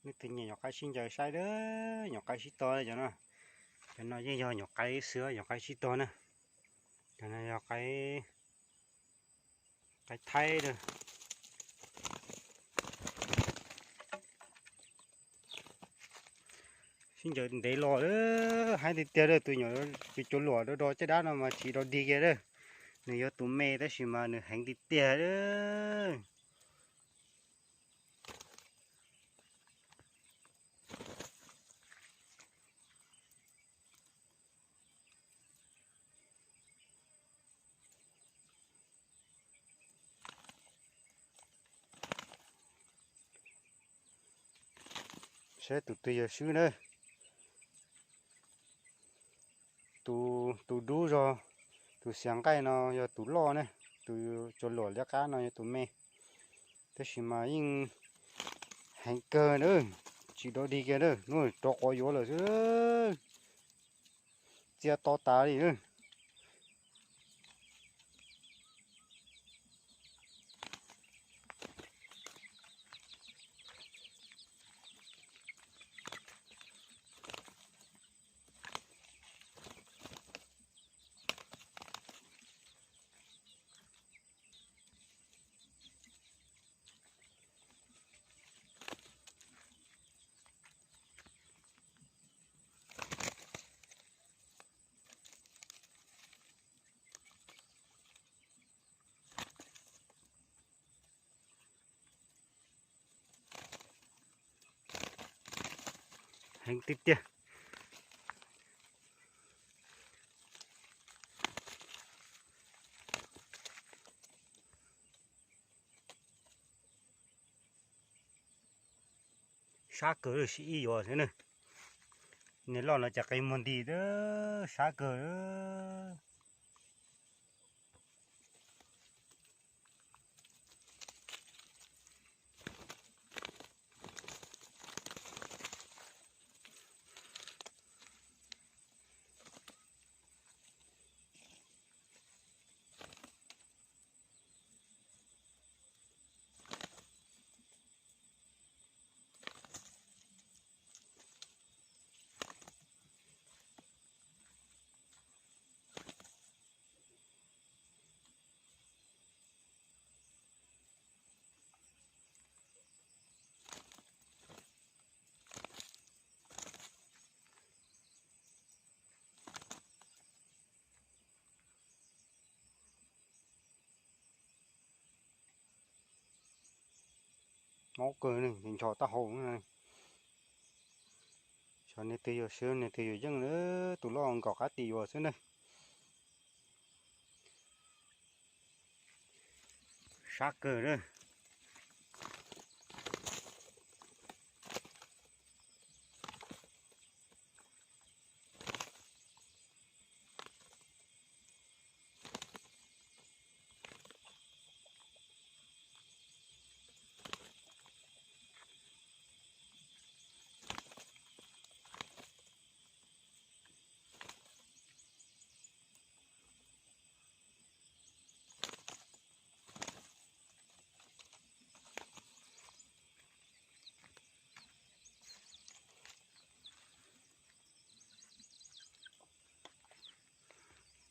Leej twg nyiam nyuam qaib sib ncaws saib a, nyuam qaib sib tog cov no. Cov no yeej yog nyuam qaib xwb, nyuam qaib sib tog na. Cov no yog qaib, qaib thaib a. Sib ncaws ntev los, haib tiag tiag a, tus, tus cua luam do do caj dab no mas tsis do dig kiag a. Nws yog tus me tab sis mas nws heev tiag tiag a. Saib tus twg yog swb na. Tus, tus dub zog, tus xiav nqaij no yog tus loj ne, tus cua luam liab qab no yog tus me. Tab sis mas yeej heev kawg na, tsis do dig kiag na, hnub rov quav yuav lawm xwb, txia to tas li. Heev tiag tiag. Sab kawg, sib ib yuav xwb na. Niag loj no cas qe muag nti, sab kawg. Mob kawg ne, ncho taub hau. Xyov niag twg yuav swb niag twg yuav yeej, tus loj nkaum qab tim yuav xwb na. Sab kawg na.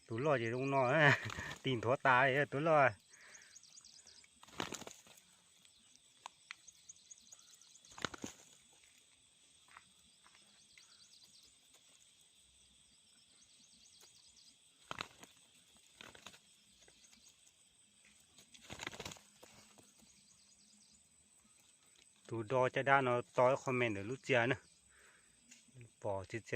Tus loj ces zoo no, tis nthuav tas li tus loj. Tus do caj dab no tso ib qho me ntawm lub txia na, pom txia txia